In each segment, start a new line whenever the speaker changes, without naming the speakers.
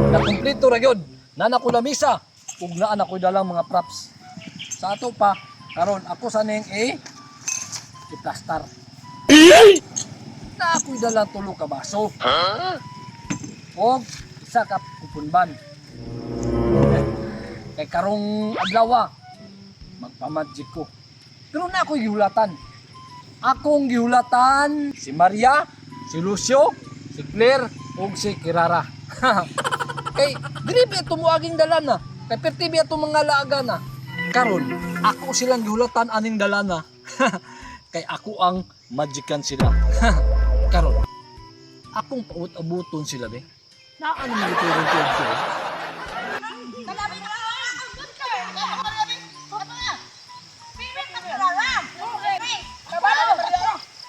Nakumpleto ra gyud. Nana ko lamisa ug naa na ko'y dalang mga props. Sa ato pa karon ako sa ning i-plastar. Na ako'y dalang tulo ka baso. Og isa ka kupunban. Kay karong adlaw magpamagic ko. Pero na ako'y gihulatan. Akong gihulatan si Maria, si Lucio, si Claire, ug si Kirara. Kay diri ba ito moaging dala na? Kay perti ba ito mga laaga na? Karon, ako silang gihulatan aning dala na. Kay ako ang magican sila. Karon, akong paut-abuton sila be. Naano mo giturong tuog?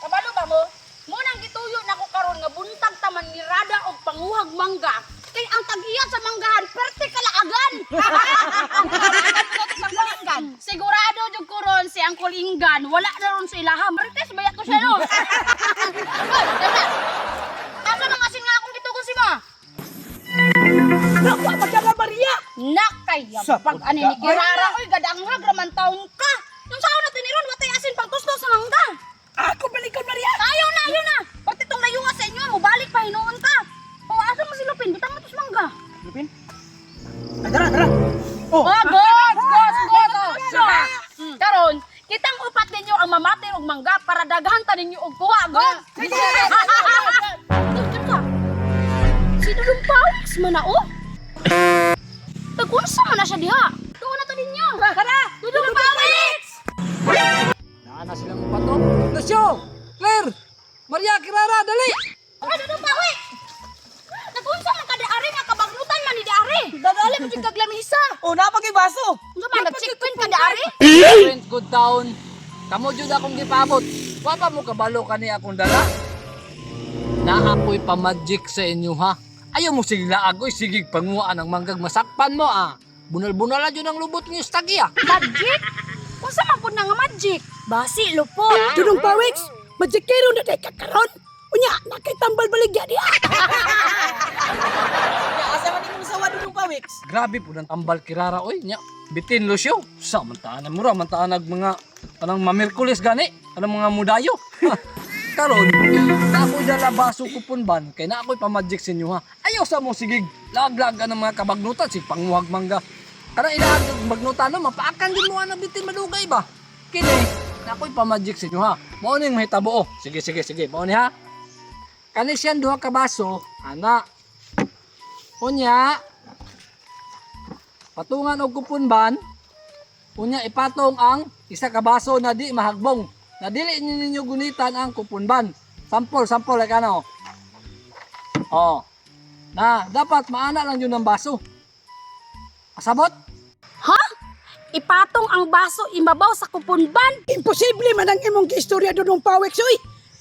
Kabalo ba mo? Munang gituyo nako karon nga buntag taman ni Rada og panguhag mangga. Kay ang tag-iya sa manggahan perte kalaagan. Sigurado jud ko ron si Uncle Ingan wala na ron sa ilaha. Marites baya to siya no. Hoy, tama. Asa mga asin nga akong gitugon si ma?
Nakuha pa ka Maria!
Nakaya pag ani ni Kirara oy gadanghag raman taong ka. Yung sao na tiniron watay asin pang tusto sa mangga.
Ako balikon, Maria!
Ayaw na, ayaw na. Pati itong layuwa sa inyo, mubalik pa hinuon ka. O, asa mo si Lupin? Bitang mo tos mangga.
Lupin? Ay, tara, tara! Oh!
Oh, gos, gos, gos. Karon, kitang upat ninyo ang mamate og mangga para daghan ta ninyo og kuha, gos. Sige. Ka. Si Dudong Pawis man na, oh. Tagunsa man na siya diha. Tuon na to ninyo. Tara, Dudong Pawis!
Naa na silang upat oh. Lucio! Claire! Maria, Kirara, dali!
Tara, Dudong Pawis! Nagunsa man ka di ari nga kabaglutan man ni di ari. Dadali mo jud kag lamisa.
Oh, napagay baso!
Unsa man nag-checkpoint ka di ari?
Friends, good town. Kamo jud akong gipaabot. Wa pa mo kabalo kani akong dala. Na ako'y pamagic sa inyo ha. Ayaw mo sige laag oy, sige panguhaan ang manggag masakpan mo ah. Bunal-bunal jud ang lubot ng stagi ah.
Magic? Unsa man pud na nga magic? Basi lupot.
Dudong Pawix! Magikero na day kakaron! Unya, nakitambal baligya diha!
Asa man imong sawa Dudong Pawix?
Grabe po ng tambal Kirara oy nya. Bitin Lucio. Sa mantaan na mura mantaan nag mga kanang mamerkulis gani, kanang mga mudayo. Karon, na ako'y dala baso kupon ban kay na ako'y pamagic sa inyo ha. Ayaw sa mo sigig laglag ang mga kabagnutan sig panguhag mangga. Kana ilaag ang bagnutan no mapaakan din mo ang bitin madugay ba. Kini na ako'y pamagic sa inyo ha. Mao ning mahitabo oh. Sige sige sige, mao ni ha. Kani siyan duha ka baso, ana. Unya, patungan og kupon ban, unya ipatong ang isa ka baso na di mahagbong. Na dili ninyo gunitan ang kupon ban. Sample, sample like ano. Oh. Na dapat maana lang yun ang baso. Asabot?
Ha? Ipatong ang baso imabaw sa kupunban.
Imposible man ang imong gistorya, Dudong Pawix, oy!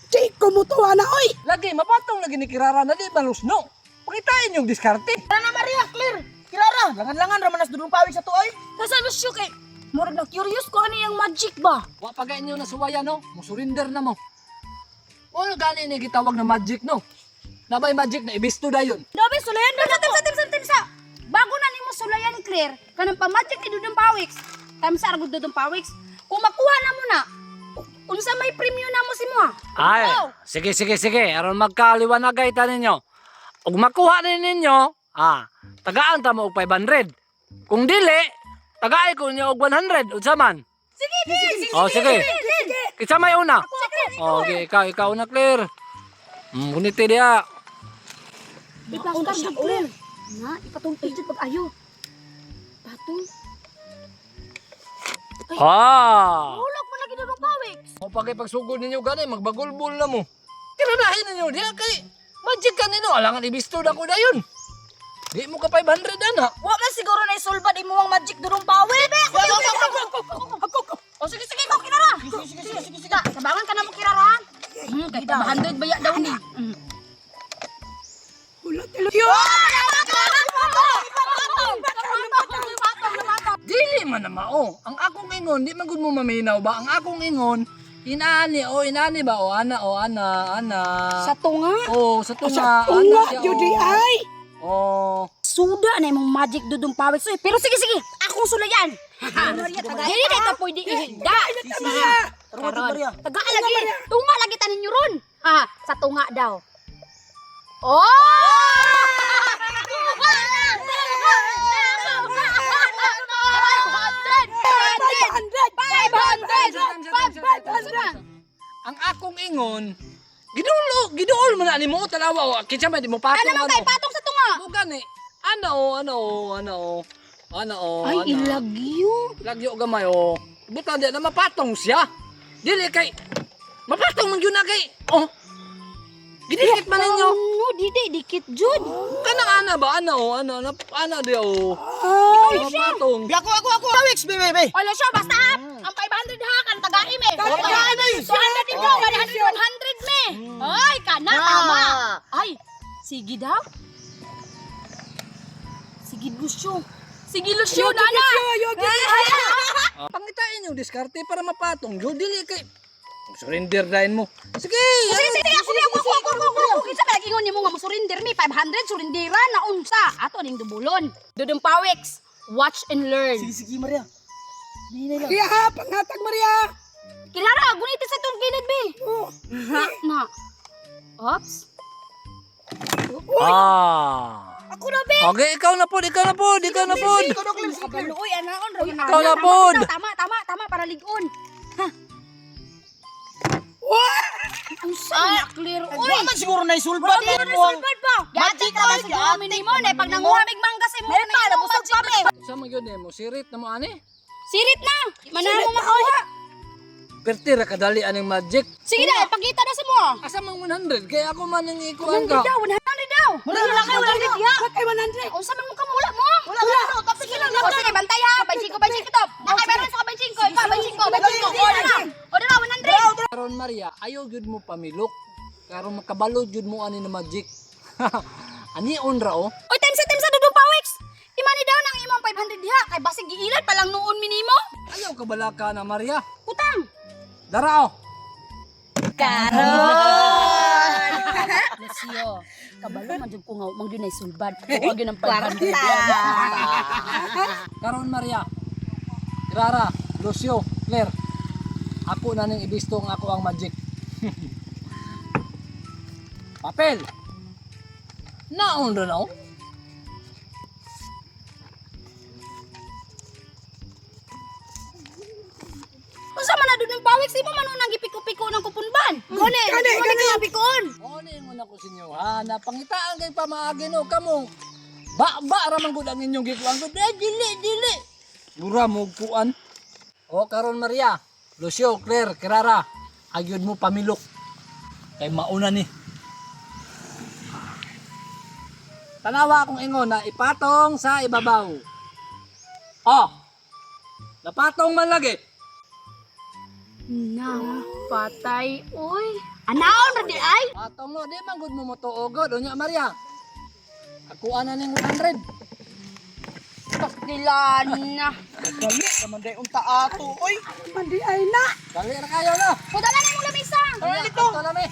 Di kumutuwa na, oy!
Lagi mapatong lagi ni Kirara na di malusno. Pakitain yung diskarte.
Tara na Maria, clear. Kirara, langan-langan ra man nas Dudong Pawix sa tuoy.
Kasi Lucio kay murag na curious ko ano yung magic ba?
Wa pa gay inyo nasuwayan no, mo surrender na mo. Ano gani ni gitawag na magic no? Nabay magic na ibisto dayon.
Dobe sulayan na timsa timsa timsa. Bago na nimo sulayan clear kanang pa-magic ni Dudong Pawix. Tamsa ra gud Dudong Pawix. Kung makuha na mo na, unsa may premyo na mo si mo?
Ay, sige, sige, sige. Aron magkaliwanagay ta ninyo. Ug makuha ni ninyo, tagaan ta mo og 500. Kung dili, tagaay ko ninyo og 100. Unsa man?
Sige, sige,
Oh, sige. Kinsa may una? Oh, okay, ikaw, ikaw una, Claire. Guniti diha.
Iplastar jud clear. Na, ipatong jud pag ayo. Patong.
Ah.
Hulog mo lagi Dudong Pawix.
O pagay pagsugod ninyo gani, magbagulbul na mo. Tiradahin ninyo diha kay magic ka nino, alangan ibisto na ko dayon. Di mo ka 500 ana.
Wa man siguro na isulbad imong magic Dudong Pawix.
O sige sige, ikaw Kirara.
Sige sige sige sige sige.
Sabangan ka na mo Kirara. Kay 500 baya daw ni.
Wala talaga.
Dili man na mao. Ang akong ingon, di man gud mo maminaw ba? Ang akong ingon, inaani o inaani ba o ana o ana ana.
Sa tunga.
O sa tunga.
Sa tunga,
ana siya,
jud
o.
ay!
Oh.
Suda na imong magic Dudong Pawis. Uy, pero sige sige, akong sulayan. Dili na ito pwede ihigda.
Tara, Jud, Maria.
Tagaan lagi. Tunga lagi tanin nyo ron. Ha, sa tunga daw. Oh!
Ang akong ingon, gidulo, giduol man na nimo tanawa o kinsa man di mo patong.
Ano man kay patong sa tunga?
Mo gani. Ano o, ano o, ano o. Ano o.
Ay,
ano.
ilagyo.
Lagyo gamay o. Buta di na mapatong siya. Dili kay mapatong man gyud na kay. Oh. Gidikit man ninyo.
Ano, di dikit jud.
Kanang ana ba ana o ana ana ana di o. Ay, mapatong.
Bi, ako, ako, ako. Pawix, be, be, be.
Olo siya, basta ha. Ang 500 ha, kan tagaim eh.
Tagaim, eh.
200 ikaw, 100, 100 me. Ay, kana, tama. Ay, sige daw. Sige, Lucio. Sige, Lucio, nana.
Pangitain yung diskarte para mapatong. Yo dili kay surrender dahin mo. Sige.
Sige, sige, sige, ako, ako, ako, ako, ako, ako. Kinsa ba ingon nimo nga mo surrender mi 500 surrendera na unsa. Ato ning dubulon. Dudong Pawix, watch and learn.
Sige, sige, Maria. Hinay lang.
Maria ha, panghatag Maria.
Kilara, guniti sa itong gilid, be.
Oh.
Na. Ops.
Ah.
Ako na, be.
Okay, ikaw na pod, ikaw na pod, ikaw na pod.
Ikaw na, Claire, sige, Claire.
Uy, anaon, ra
Ikaw na, pod.
Tama, tama, tama, para ligon. Ha. Unsa na clear, uy.
Wala man siguro na isulbad.
Wala na sulbad pa. Giatay ka ba
Magic,
siguro mi nimo na pag nanguha mig mangga sa imo na imo busog pa me.
Sa man gyud nimo, sirit na mo ani.
Sirit na. Manamo makuha.
Perti ra kadali aning magic.
Sige na, ipakita na sa mo.
Asa mang 100 kay ako man ang ikuan
100
ka.
daw, 100 daw.
Wala,
Wala kay 100 diha.
Wala kay 100.
Unsa man mo kamula mo?
Wala, wala, wala. Tapos
Sige lang, o sige, bantay ha. 25, 25 to. Nakay meron sa 25, ikaw 25, 25. O na. O na, 100.
Karon Maria, ayaw gyud mo pamilok. Karon makabalo gyud mo ani na magic. Ani on ra oh.
Oy, time sa Dudong Pawix. Imani daw nang imong 500 diha kay basig giilad pa lang noon minimo.
Ayaw kabalaka na Maria.
Utang.
Dara oh.
Karon. Lucio, kabalo man jud ko nga mang gyud nay sulbad. Wa gyud ang 500.
Karon Maria. Rara, Lucio, Claire. Ako na ning ibisto ang ako ang magic. Papel. Naon ra na oh.
Unsa man na Dudong Pawix imo man unang gipiko-piko ng kupunban. Gani,
Gani,
gani
gani.
gipikoon.
Mo ni ingon ako sa inyo ha, napangitaan kay pamaagi no kamo. Ba ba ra man gud ang inyong gikuan gud. Eh dili dili. Mura mo kuan. O karon Maria, Lucio, Claire, Kirara, agyud mo pamilok. Kay mauna ni. Tanawa akong ingon na ipatong sa ibabaw. Oh. Napatong man lagi.
Na, patay oy. Anaon ra di ay.
Patong no, di man gud mo motuogod. Unya Maria. Ako ana ning 100.
Pastilan na.
Dali, naman day unta ato, oy.
Mandi ay na.
Dali ra kayo no.
Pudala na imong lamisa.
Unya, Ato na mi.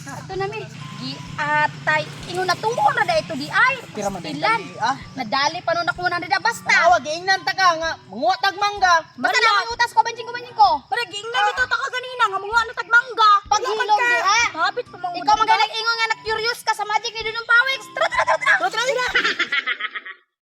Ito na mi. Giatay. Ingon na tuon ra da ito di ay.
Pira man day
Pastilan.
dali, ah.
Nadali pa nun ako 100 basta.
Tawag, giingnan ta ka nga. Manguha tag mangga.
Basta na may utas ko, 25, 25.
Pero giingnan bitaw ta ka ganina nga mga ano tag mangga.